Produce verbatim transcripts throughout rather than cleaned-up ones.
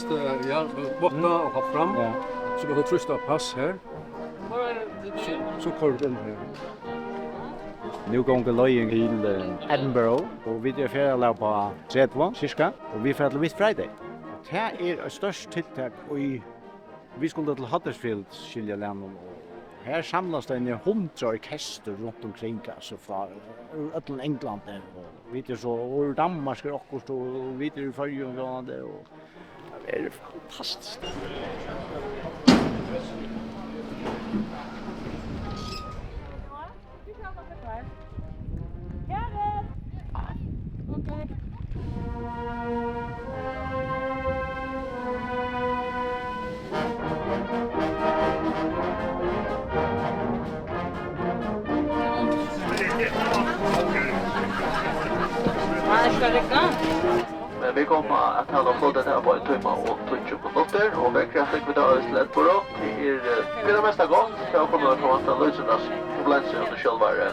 Eh, ja, vátta og hatt fram. Ja. So kanst tú trýsta pass her. So, so koyrir tú inn her. Nú gongur leiðin til, eh, Edinburgh, og vit eru ferðalag á tretivu, cirka, og vit fara til Whit Friday. Og tað er eitt stórt tiltak í Vit skuldu til Huddersfield, skilja, lagnum, og her samlast eini hundrað orkestur runt umkring, altso, frá, úr øllum Onglandi, og vit eru so, og úr Danmark er okkurt, og, og vit eru í Føroyum, sjálvandi, og tað er fantastiskt. Men vit koma at hava flogið her á ein tíma og tíggju minuttir, og veðrið hyggur vit á í Edinburgh. Tað er, eh, fyri tað mesta gott. Tað er komið at vanta lítið av turbulens í sjálvari, eh,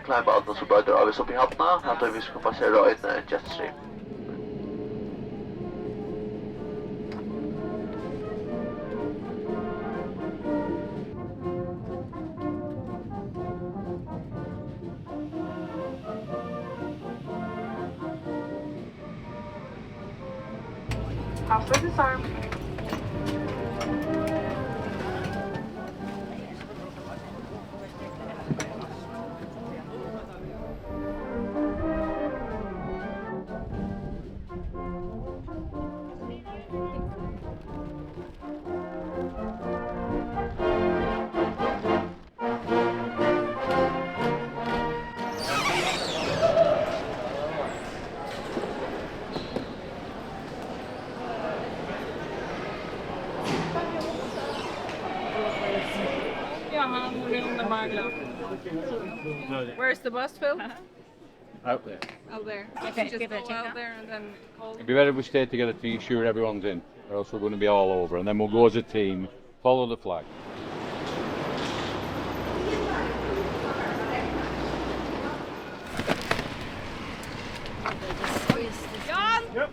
klimaatanini, sum broytir av og til uppi í Havn, at vit skulu passera ein, eh, jetstream. Half with his arm. Where's the bus, Phil? Out there. Out there. Okay, give it a check out. Out there and then call. It'd be better if we stay together to ensure everyone's in, or else we're gonna be all over, and then we'll go as a team, follow the flag. Jan! Yep.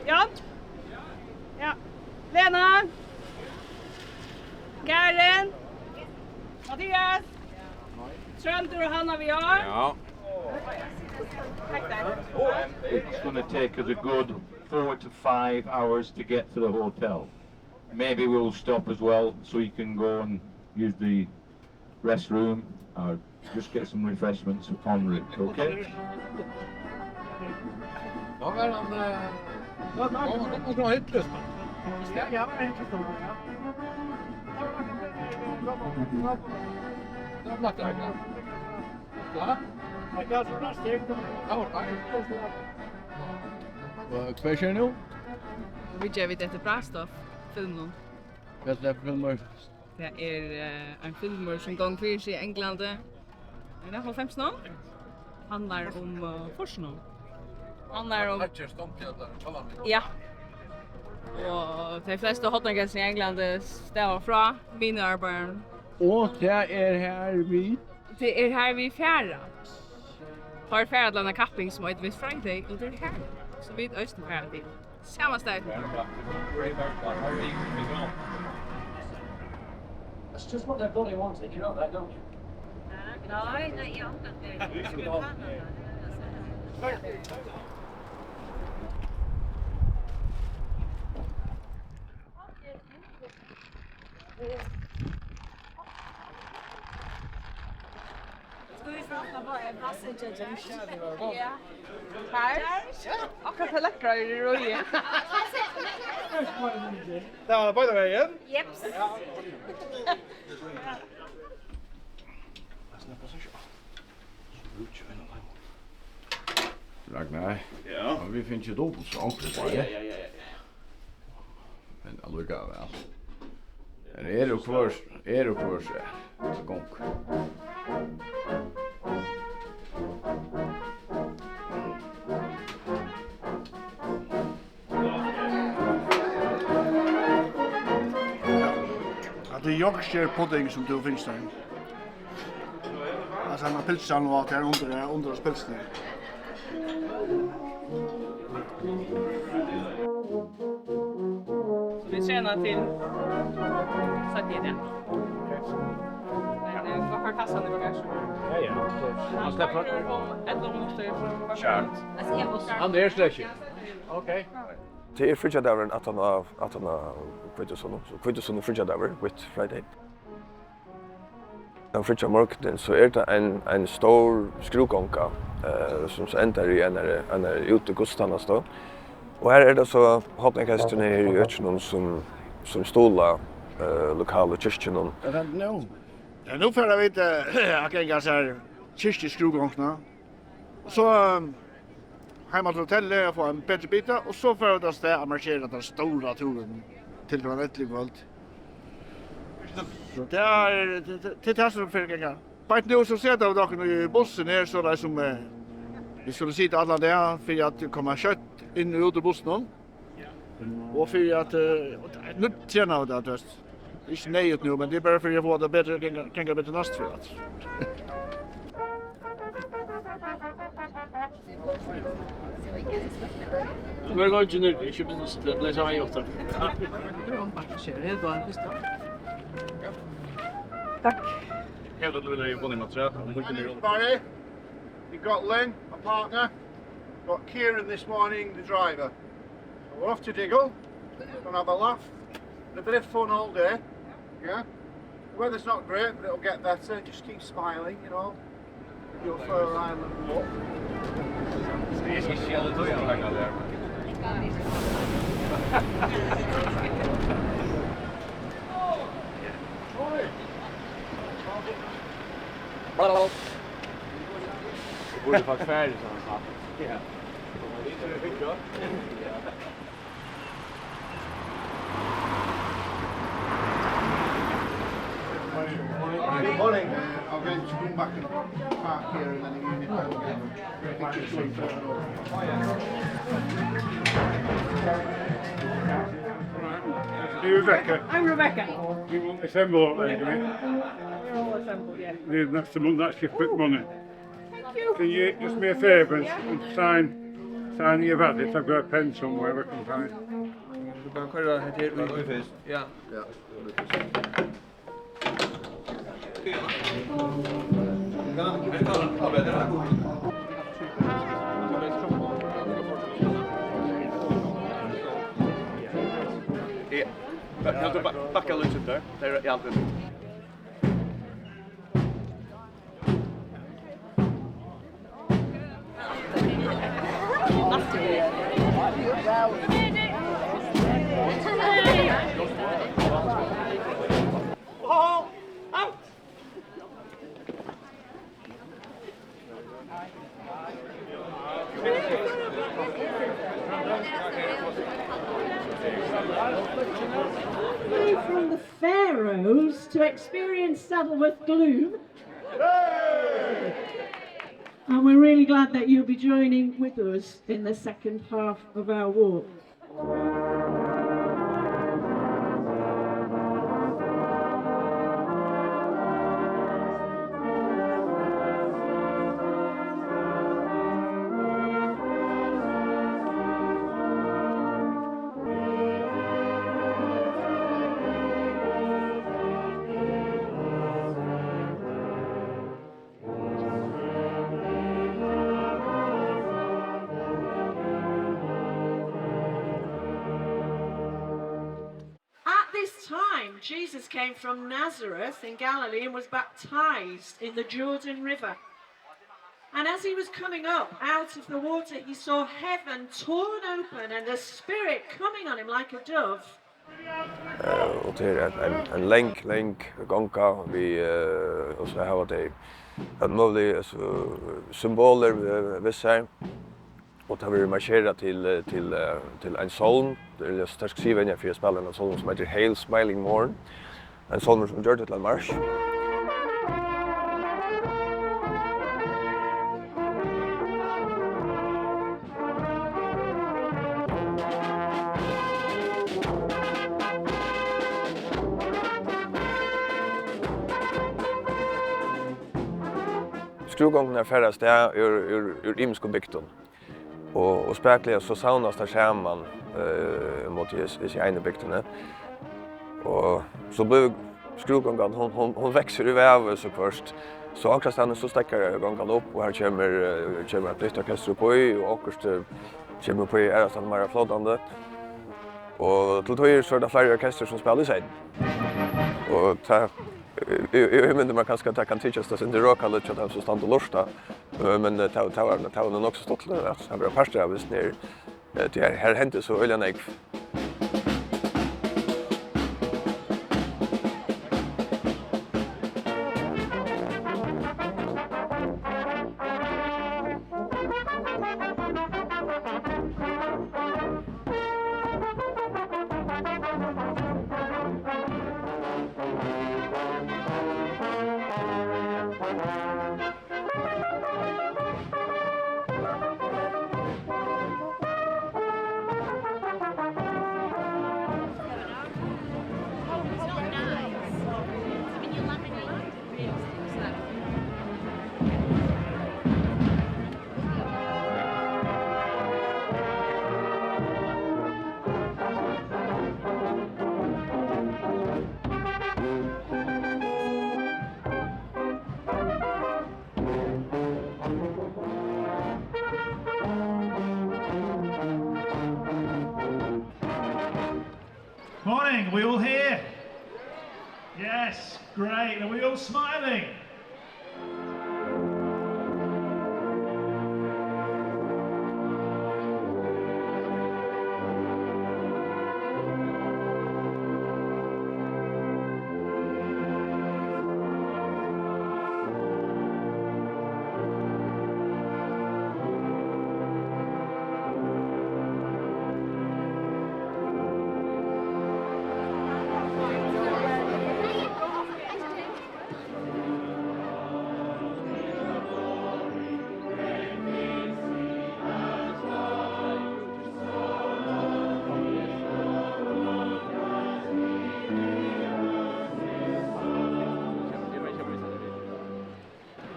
Jan? Ja. Lena? Karin? Mathias? Tróndur og Hanna, vit eru her. Ja. Takk, takk. It's gonna take us a good four to five hours to get to the hotel. Maybe we'll stop as well, so you can go and use the restroom or just get some refreshments en route, okay? Nú var hann, eh, nú var hann komin á hitlista. Ja, ja, hann var á hitlista, ja. Nú var hann komin. Ja. Og hvat sker nú? Vit gera vit eftir Bráðstoff filminum. Hvat er tað fyri filmur? Tað er, eh, ein filmur, sum gongur fyri seg í Onglandi. Er tað hálvfemsunum? Handlar um, eh, fýrsunum. Handlar um... Ja. Og tey flestu hornargestirnar í Onglandi stava frá miniarbeiðarum. Og tað er her vit... Tað er her vit fara. Teir fara til eina kapping, sum eitur Whit Friday, og tað er her, sum vit eisini fara til. Sama staði. That's just what they've got, they want it, you know that, don't you? No, no, you haven't got there. Skulu vit snakka um, eh, passenger junction? Ja. Her? Akkurát tað lekkra er í Røði. Tað var beinanvegin. Jeps. Ragnar, ja, hava vit fingið dupult so onkur. Ja, ja, ja, ja, ja. Men allíkavæl. Men eru hvør, eru hvør seg. So gong. Hatta er Yorkshire pudding, sum tú finst her. Altso, hann hevur pylsan og alt her undir, undir hasi pylsuni. Så vi trener til sytten i det. Men, eh, vi har kassan i bagasjen. Ja, ja. Han skal om elleve minutter for Kjørt. Han er slett ikke. Ok. Tað er fríggjadagurin aftan á, aftan á hvítusunnu. So hvítusunnu fríggjadagur, Whit Friday. Ein fríggjamorgunin, so er tað ein, ein stór skrúðgonga, eh, sum so endar í einari, einari útigudstænastu. Og her er tað so hornorkestrini her í økinum, sum, sum stuðla, eh, lokalu kirkjunum. Hvat hendir nú? Ja, nú fara vit, eh, at ganga sær kirkjuskrúðgonguna. Og so, eh, heim til hotellið og fáa ein betri bita, og so fara vit avstað at marsjera tann stóra túrin til klokkan ellivu í kvøld. So tað er, tað, tað, tað er tað sum fer at ganga. Beint nú so seta vit okkum í bussin her, soleiðis sum, eh, vit skulu sita allan dagin fyri at koma skjótt inn og út úr bussinum. Og fyri at, eh, nú trenar vit tað, tú veist. Ikki neyðugt nú, men tað er bara fyri at fáa tað betri, ganga, ganga betri næstu ferð aftur. Vær gott, Junior. Ikki minst, tað bleiv sama hjá okkum. Takk. Everybody, we got Lynn, my partner, got Kieran this morning, the driver. We're off to Diggle, gonna have a laugh, and a bit of fun all day, yeah? The weather's not great, but it'll get better, just keep smiling, you know, your Faroe Island look. Eg burdi faktiskt farið, sum hann sa. Ja. Morning. Morning. Uh, I'm going to come back and park here and then you can get down again. Hey, Rebecca. I'm Rebecca. We won't assemble all day, do we? We're all assembled, yeah. There's not some, that's your quick money. Thank you. Can you just me a favour and, yeah, and sign, sign your valise? I've got a pen somewhere I can find. Du kann koyra hetta her í fyrst. Ja. Ja. Ja. Ba-, kan du ba-, backa litt ut der? Der er alt det. From the Faroes to experience Saddleworth gloom. And we're really glad that you'll be joining with us in the second half of our walk. At this time, Jesus came from Nazareth in Galilee and was baptized in the Jordan River. And as he was coming up out of the water, he saw heaven torn open and the Spirit coming on him like a dove. Eh, og tað er ein, ein, ein lang, lang gonga við, eh, og so hava tey alt møguligt, altso, symbolir, eh, við sær. Og tað verður marsjerað til, eh, til, eh, til ein sálm. Tað er ein sterk siðvenja fyri at spæla ein sálm sum eitur Hail Smiling Morn. Ein sálmur sum gjørdur til ein mars. Skrúðgongurnar fara avstað úr, úr, úr ymiskum bygdum. Og, og spakuliga so savnast teir saman, eh, móti hesi, hesi einu bygdini. Og so blívur skrúðgongan, hon, hon, hon veksur í vavi so hvørt. So onkrastaðni so steðgar gongan upp, og har kemur, eh, kemur eitt nýtt orkestur upp í, og okkurt, eh, kemur upp í aðrastaðni meira flótandi. Og til tíðir so eru tað fleiri orkestur sum spæla í senn. Og tað, eg, eg, eg ímyndi mær kanska, at tað kann tykjast eitt sindur rokandi hjá teimum sum standa og lurta. Eh, men, eh, tað, tað var, tað var nú nokk so stuttligt at, at vera partur av hesum her. Eh, tí her, her hendi so øgiliga nógv. Morning, we all here? Yes, great. Are we all smiling?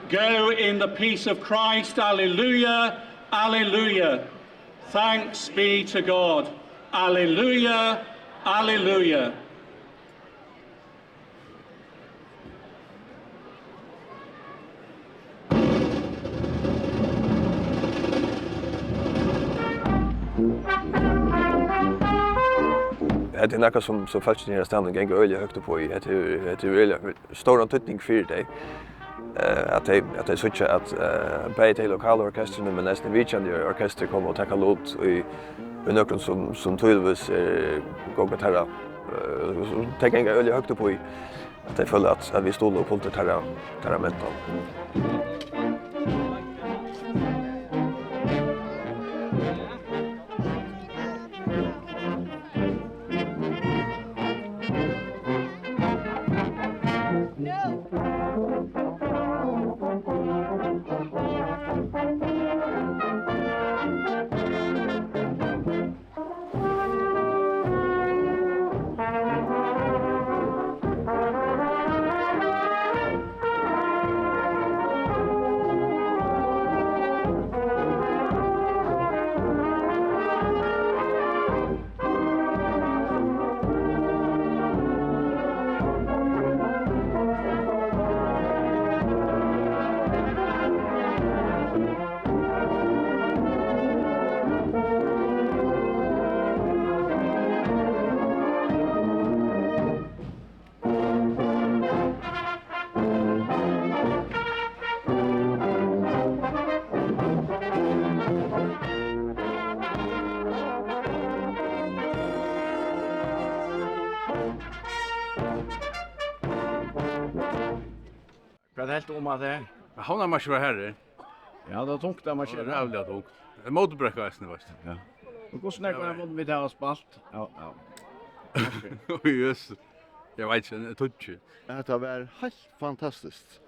Go in the peace of Christ. Alleluia, alleluia. Thanks be to God. Alleluia, alleluia. Hetta er nakað, sum, sum fólkini her á staðnum ganga øgiliga høgt upp í. Hetta er, hetta er øgiliga stóran týdning fyri tey, eh, at tey, at tey síggja, at, eh, bæði tey lokalu orkestrini, men eisini vitjandi orkestur koma og taka lut í, í nøkrum, sum, sum tíðvís er, gongur teirra, eh, sum tey ganga øgiliga høgt upp í, at tey føla, at, at vit stuðla upp undir teirra, teirra mentan. Hvat helt tú um at tað? Havnarmarsjur var harri. Ja, tað var tungt at marsjera. Tað var ræðuliga tungt. Ein mótbrekka eisini, veitst tú. Ja. Og hvussu nógv vunnu vit hava spælt? Ja, ja. Jøss. Eg veit ikki, ein tíggju. Hetta var heilt fantastiskt.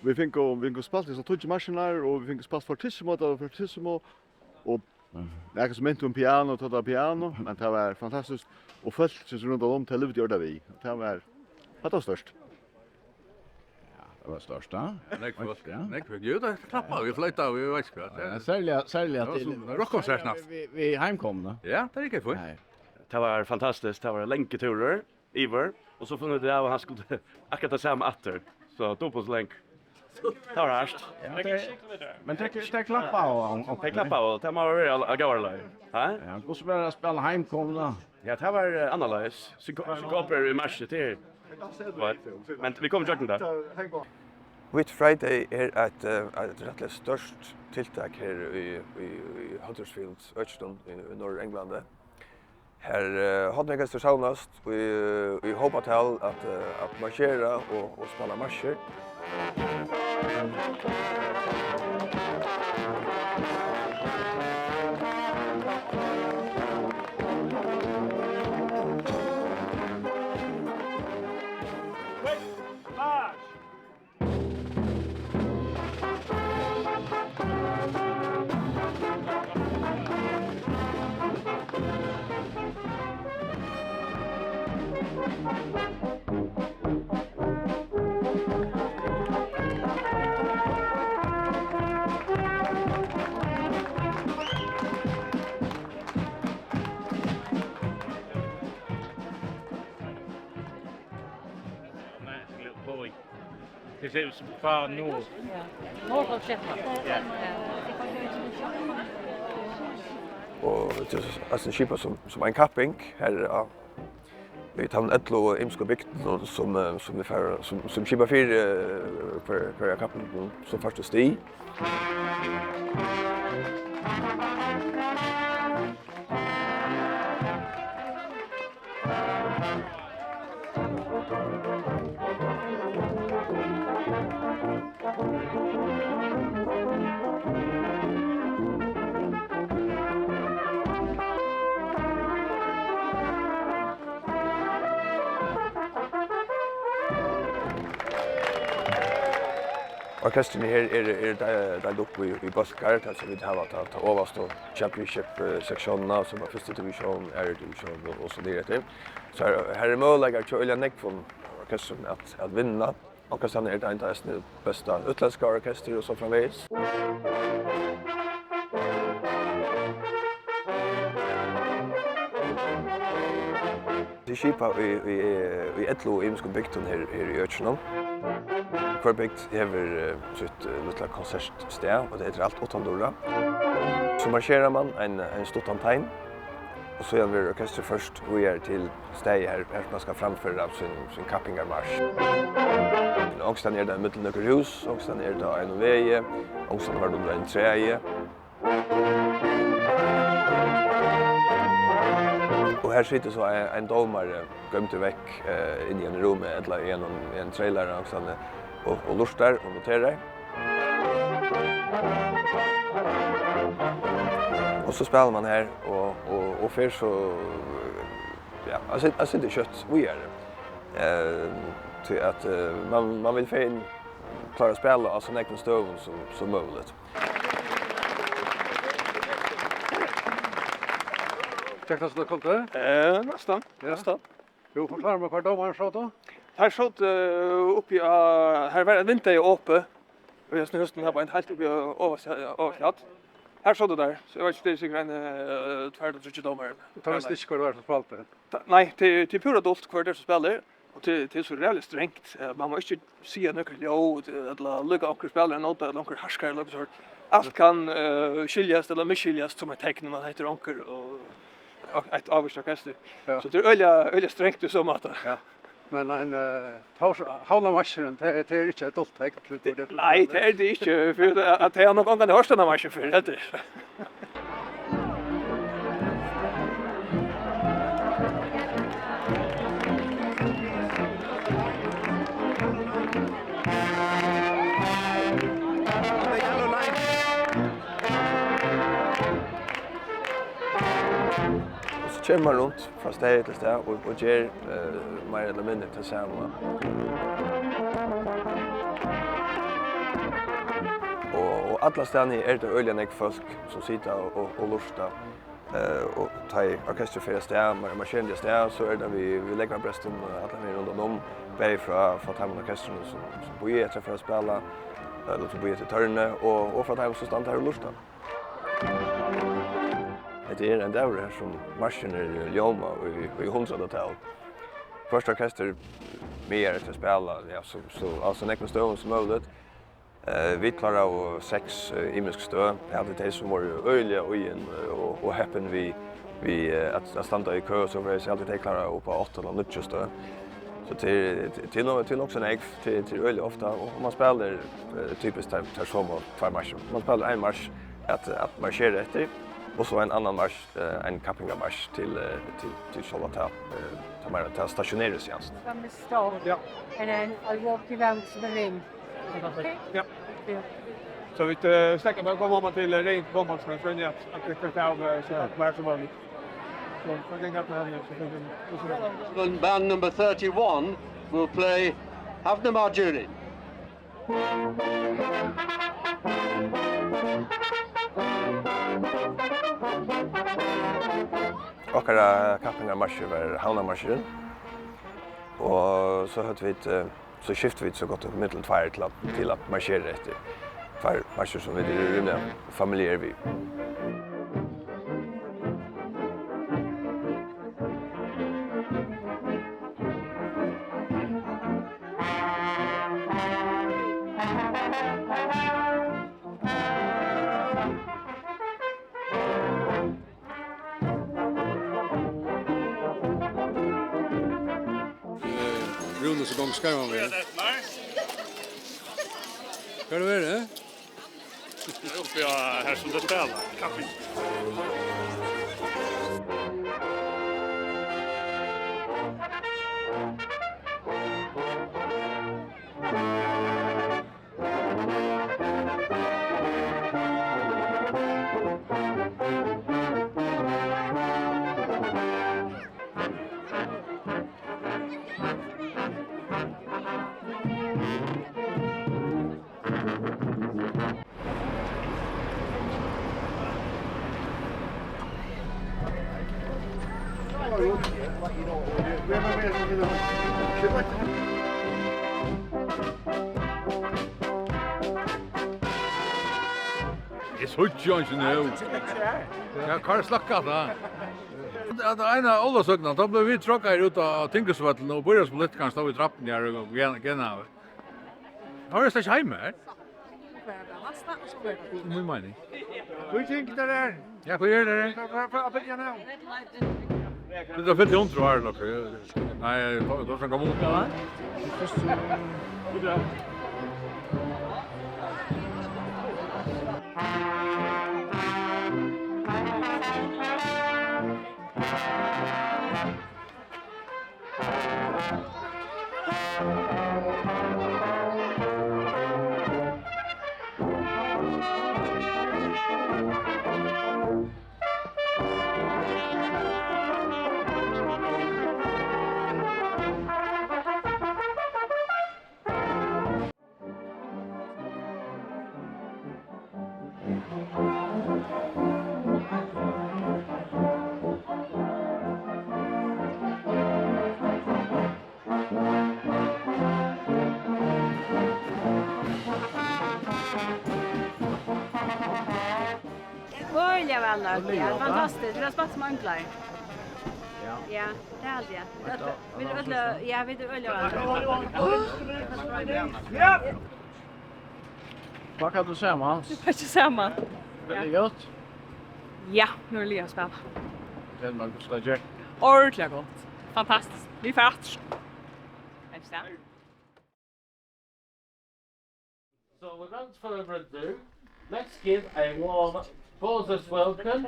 Vit fingu, vit fingu spælt hesar tíggju marsjirnar, og vit fingu spælt fortissimo, tað var fortissimo, og nakað sum minti um piano, tá tað var piano, men tað var fantastiskt. Og fólkið rundan um, tey livdu ordiliga við. Tað var, tað var stórt. Ja, Tað var stórt, ha? Nógv fólk. Ja. Nógv fólk. Jú, tað klappa, vit floyta, vit veit ikki hvat. Ja, serliga, serliga tað var til, sum rokkkonsert serliga næstan. Við, við heimkomuna. Ja, tað er ikki fínt. Nei. Tað var fantastiskt, tað var langur túrur yvir, og so funnu vit av, at hann skuldi akkurát tað sama aftur. So dupult so langur. Tað var hart. Ja, tað, men tað, tað klappa og, og, og tað klappa og tað má vera av, av góðari leið. Ha? Ja, hvussu var at spæla heimkomuna? Ja, tað var, eh, annarleiðis. Synko-, synkopur í marsji, tað er, veit, men vit koma ígjøgnum tað. Whit Friday er eitt, eh, eitt rættiliga stórt tiltak her í, í, í Huddersfield, økinum í, í Norðurenglandi. Har, eh, hornorkestur savnast í, í hópatal at, eh, at marsjera og, og spæla marsjir. Tað er sum fá nú. Og tað er eisini skipað sum, sum ein kapping her á, í teimum ellivu ymisku bygdunum, sum, eh, sum vit fara, sum, sum skipa fyri, eh, hvør, hvørja kapping, so fært tú stig. Orkestrini her eru, eru de-, deild upp í, í bólkar, tað vil siga, vit hava ta, ta ovastu championship, eh, sektiónina, sum er fyrstu división, aðru división og, og so niður eftir. So her, her eru møguleikar hjá øgiliga nógvum orkestrum at, at vinna. Onkrastaðni er tað ein eisini besta útlendska orkestur og so framvegis. Tað er skipað í, í, í ellivu ymiskum bygdum her, her í økinum. Hvør bygd hevur, eh, sítt, eh, lítla konsertstað, og tað er alt uttandura. So marsjerar man ein, ein stuttan tein, og síðan verður orkestrið ført víðari til staðið her, her man skal framføra sín, sín kappingarmarsj. Onkrastaðni er tað millum nøkur hús, onkrastaðni er tað á einum vegi, onkrastaðni var tað undir einum træi. Og her situr so ein, ein dómari, goymdur vekk, eh, inni í einum rúmi ella í einum, í einum trailer, onkrastaðni, og, og lurtar og noterar. Og so spælir man her, og, og, og fer so, ja, eg sit-, eg siti skjótt víðari. Eh, tí at, eh, man, man vil fegin klára at spæla á so nógvum støðum sum, sum møguligt. Gekk tað, sum tað skuldi? Eh, næstan. Ja. Næstan. Jú, forklára mær, hvar dómarin sótu? Teir sótu, eh, uppi á, har var eitt vindeyga opið, og í hesum húsinum har var ein heilt uppi á ovast, ovast. Har sótu teir, so eg veit ikki, tað er sikkurt ein, eh, tveir ella tríggir dómarar. Og teir vistu ikki, hvør tað var, sum spældi? Ta-, nei, tað, tað er púra dult, hvør tað er, sum spælir, og tað, tað er so ræðuliga strangt. Eh, man má ikki siga nøkur ljóð, ella líka onkur spælir ein nóta, ella onkur harkar, ella okkurt sort. Alt kann, eh, skiljast ella misskiljast sum eitt tekn, um man hittir onkur, og og eitt ávíst orkestur. Ja. So tað er øgiliga, øgiliga strangt í so máta. Ja. Men ein, eh, Tórs-, Havnarmarsjurin, tað er, tað er ikki eitt dult tekn, tí tað er... Nei, tað er tað ikki, fyri at, at tey hava nokk ongantíð hoyrt henda marsjin fyrr, heldur. Og so kemur man runt frá staði til stað og, og ger, eh, meira ella minni tað sama. Og, og allastaðni er tað øgiliga nógv fólk, sum sita og, og, og lurta. Eh, og tá ið orkestrið fer avstað, mar-, marsjerandi avstað, so er tað við, við lógvabrestum, eh, allan vegin rundan um. Bæði frá, frá teimum orkestrunum, sum, sum bíða eftir at fara at spæla, ella sum bíða eftir tørni, og, og frá teimum, sum standa har og lurta. Hetta er ein dagur her, sum marsjirnir ljóma í, í hundraðatal. Hvørt orkestur bíðar eftir at spæla, ja, so, so, á so nógvum støðum sum møguligt. Eh, vit kláraðu seks, eh, ymisk støð. Eg haldi, tey sum vóru øgiliga íðin, eh, og, og heppin við, við, eh, at, at standa í kø, so var, eg haldi, tey kláraðu upp á átta ella níggju støð. So tað er, tað er nokk, tað er nokk so nógv, tað er, tað er øgiliga ofta, og man spælir, eh, typiskt tær, tær somu tveir marsjir. Man spælir ein mars at, at marsjera eftir, og so ein annan mars, eh, ein kappingarmars til, eh, til, til sjálva ta, eh, ta meira ta stationary seansan. From the store. Ja. And then I walk around to the ring. Okay? Ja. Yeah. So vit, eh, snakka bara um at koma til, eh, ring, koma til, at, at det kan ta av, eh, så at vara som vanligt. So, so I think that, eh, so I think that And band number thirty-one will play Havna Marjuri. Okkara kappingarmarsjur var Havnarmarsjurin, og so høvdu vit, eh, so skiftu vit so gott sum millum tveir til at, til at marsjera eftir. Tveir marsjir, sum vit eru rímiliga familjær við. Rúni, so gongur skeivan veg. Hvar er verið? Her uppi, ja, her sum tey spæla. Kaffi. Eg síggi einki nú. Ja, hvar er sløkka tað? At eina ólavsøkuna, tá bleiv vit trákaðir út á Tinghúsvøllinum, og býráðspolitikarin stóð í trappuni her og gen-, genaði. Tá var eg slett ikki heima her. Mín meining. Hví gingu tær har? Ja, hví eru tær har? Hvat, hvat, hvat byrjar nú? Tað er fyllt í hundrað ár, nokk. Nei, tað, tað skal koma út. Ja, hva? Øgiliga væl nøgd, ja. Fantastiskt. Vit hava spælt sum einglar. Ja. Ja, tað haldi eg. Vit øll, ja, vit eru øgiliga væl nøgd. Hvat kann tú siga um Hans? Tað er ikki sama. Veldig gott. Ja, nú er liðið at spæla. Tað er man skal gjøra. Ordiliga gott. Fantastiskt. Vit fara aftur. Veitst tú? So without further ado, let's give a warm Bowser's welcome,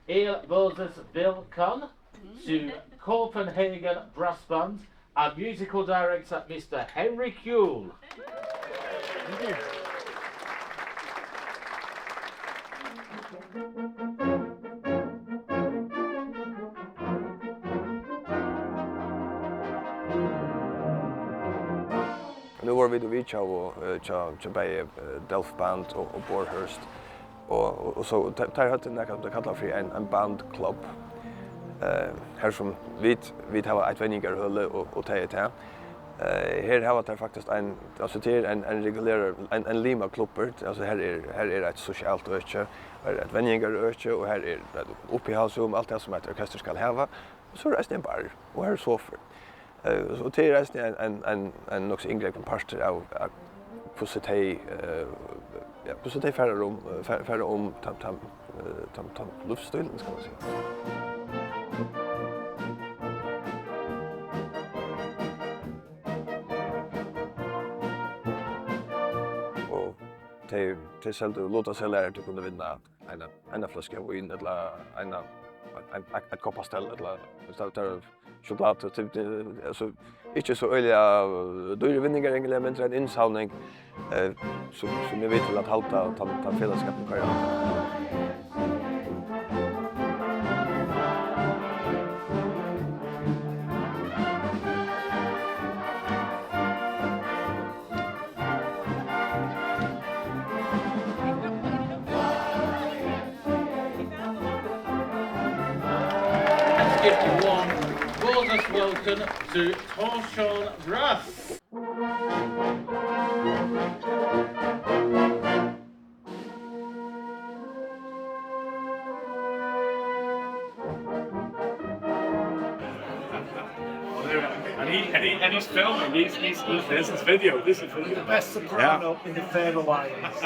Ill Bowser's welcome to Copenhagen Brass Band and musical director Mister Henrik Juul. Nú vóru vit og vitjaðu, eh, hjá, hjá bæði, eh, Delft Band og, og Borehurst. Og, og, og so, te-, teir høvdu nakað, sum teir kalla fyri ein, ein bandklubb. Eh, har sum vit, vit hava eitt venjingarhøli, og, og tað er tað. Eh, her hava teir faktiskt ein, altso, tað er ein, ein regulerur, ein, ein limaklubbur. Altso, her er, her er eitt sosialt øki, her er eitt venjingarøki, og her er eitt uppihaldsrúm, alt tað sum eitt orkestur skal hava. Og so er eisini ein bar, og her er sofur. Eh, og tað er eisini ein, ein, ein, ein nokk so inngripin partur av, av hvussu tey, eh, ja, hvussu tey fara um, eh, fara, fara um tann, tann, eh, tann, tann lívsstílin, skal man siga. Og tey, tey seldu lottoseðlar, tú kundi vinna eina, eina fløsku av vín, ella eina, ein, ein, eitt koppastell, ella, tað, tað er sjokulátu, tað, tað, altso, ikki so øgiliga, eh, dýr vinningur, men ein innsavning, eh, sum, sum er við til at halda tann, tann felagsskapin koyrandi. Let's give a warm, gorgeous welcome to Tórshavn Brass. And he, and he, and he's filming. He's, he's, he's, this is video. This is video. The best soprano in the Faroe Islands.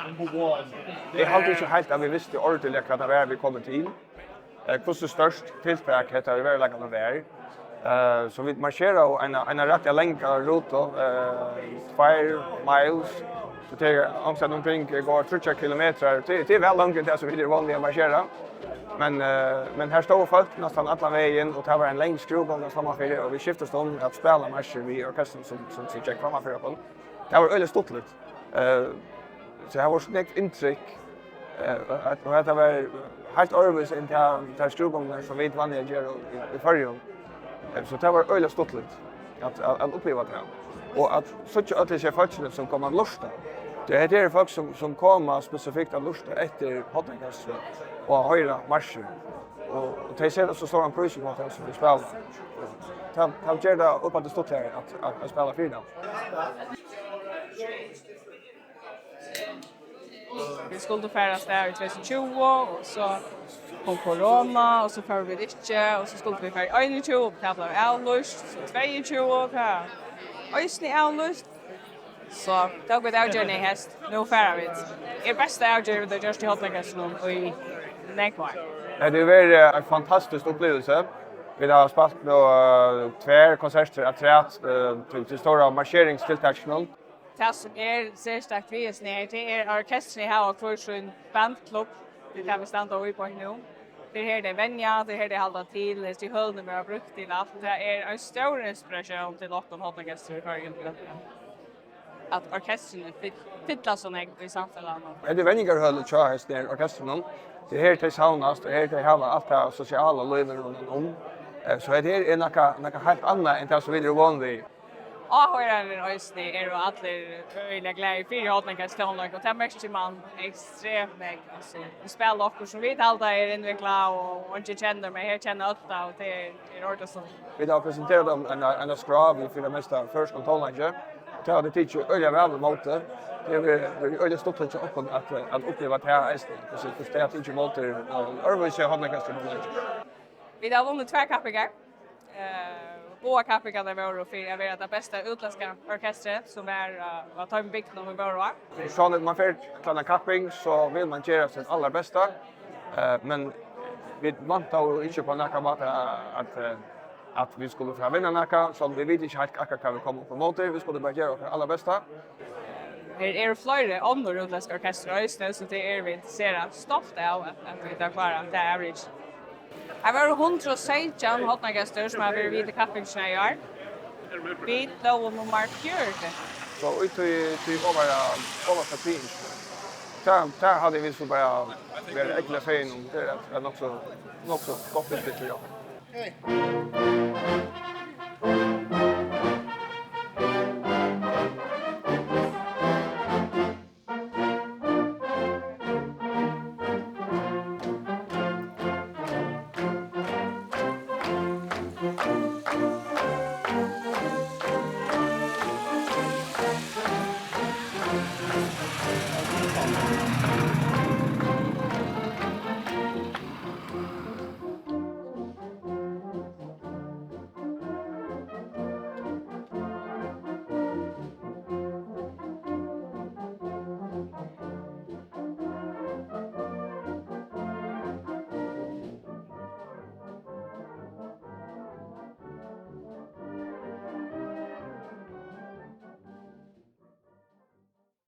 Number one. Eg haldi ikki heilt, at vit vistu ordiliga, hvat tað var, vit komu til. Eh, hvussu stórt tiltak hetta í veruleikanum var. Eh, so vit marsjeraðu eina, eina rættiliga langa rutu, eh, tveir miles. So tað er onkustaðni umkring, eh, góðar tríggjar kilometrar. Tað, tað er væl longur enn tað, sum vit eru von við at marsjera. Men, eh, men her stóðu fólk næstan allan vegin, og tað var ein long skrúðgonga frammanfyri, og vit skiftust um at spæla marsjir við orkestrinum, sum, sum, sum gekk frammanfyri okkum. Tað var øgiliga stuttligt. Eh, so har vóru so nógv inntrykk, eh, at, og hetta var heilt øðrvísi enn tað, tær skrúðgongdirnar, sum vit vanliga gera í, í Føroyum. Eh, so tað var øgiliga stuttligt at, at, at uppliva tað. Og at síggja øll hesi fólkini, sum koma at lurta. Tí hetta eru fólk, sum, sum koma spesifikt at lurta eftir hornorkestri og at hoyra marsjir. Og, og tey seta so stóran prís upp á tað, sum vit spæla. Tað, tað ger tað uppaftur stuttligari at, at, at spæla fyri teimum. Vit skuldu fara avstað í tvey túsund og tjúgu, og so kom korona, og so fóru vit ikki, og so skuldu vit fara í einogtjúgu, og tað bleiv avlýst, so tveyogtjúgu, tað eisini avlýst. So tóku vit avgerðina í heyst, nú fara vit. Er besta avgerð, vit hava gjørt í hornorkestrinum í nógv ár. Ja, tað hevur verið, eh, ein fantastisk uppliving. Vit hava spælt nú, eh, tvær konsertir afturat, eh, til, til stóra marsjeringstiltakinum. Tað, sum er serstakt við hesum her, tað er, at orkestrið hava hvør sín bandklubb, tað er tað, vit standa í beint nú. Tað er her, tey venja, tað er her, tey halda til, hesi hølini verða brúkt til alt. Tað er ein stór inspiratión til okkum hornorkestur í Føroyum, at orkestrini fyll-, fylla so nógv í samfelagnum. Hetta er venjingarhølið hjá hesum her orkestrinum. Tað er her, tey savnast, og her, tey hava alt tað sosiala lívið rundan um. Eh, so hetta her er nakað, nakað heilt annað enn tað, sum vit eru von við. Áhoyrararnir eisini eru allir øgiliga glaðir fyri hornorkesturtónleik, og tað merkir mann ekstremt nógv. Altso, vit spæla okkurt sum vit halda er innviklað og eingin kennir, men her kenna øll tað, og tað er, er ordiliga stuttligt. Vit hava presenterað ein, ein, ein skrá við fyri tað mesta føroyskum tónleiki. Tað hava tey tikið øgiliga væl ímóti. Tað hevur verið, verið øgiliga stuttligt hjá okkum at, at uppliva tað eisini. Hvussu, hvussu tey hava tikið ímóti, eh, øðrvísi hornorkesturtónleiki. Vit hava vunnið tvær kappingar. Eh, báðar kappingarnar vóru fyri at vera tað besta útlendska orkestrið, sum var á, á teimum bygdunum, vit vóru á. Sjálvandi, man fer til eina kapping, so vil man gera sítt allarbesta. Eh, men vit væntaðu ikki á nakran máta at, eh, at vit skuldu fara at vinna nakað, so vit vita ikki heilt akkurát hvat vit koma upp ímóti. Vit skuldu bara gera okkara allarbesta. Her eru fleiri onnur útlendsk orkestur eisini, so tað eru vit sera stolt av, at, at vit hava klárað tað avrikið. Her vóru hundrað og seytjan hornorkestur, sum hava verið við til kappingina í ár. Vit lógu nummar fjøruti. So í tí, tí ovara, ovasta triðingini. Tað, tað hava vit so bara verið ógvuliga fegin um. Tað er, er nokk so, nokk so gott úrslit, ja.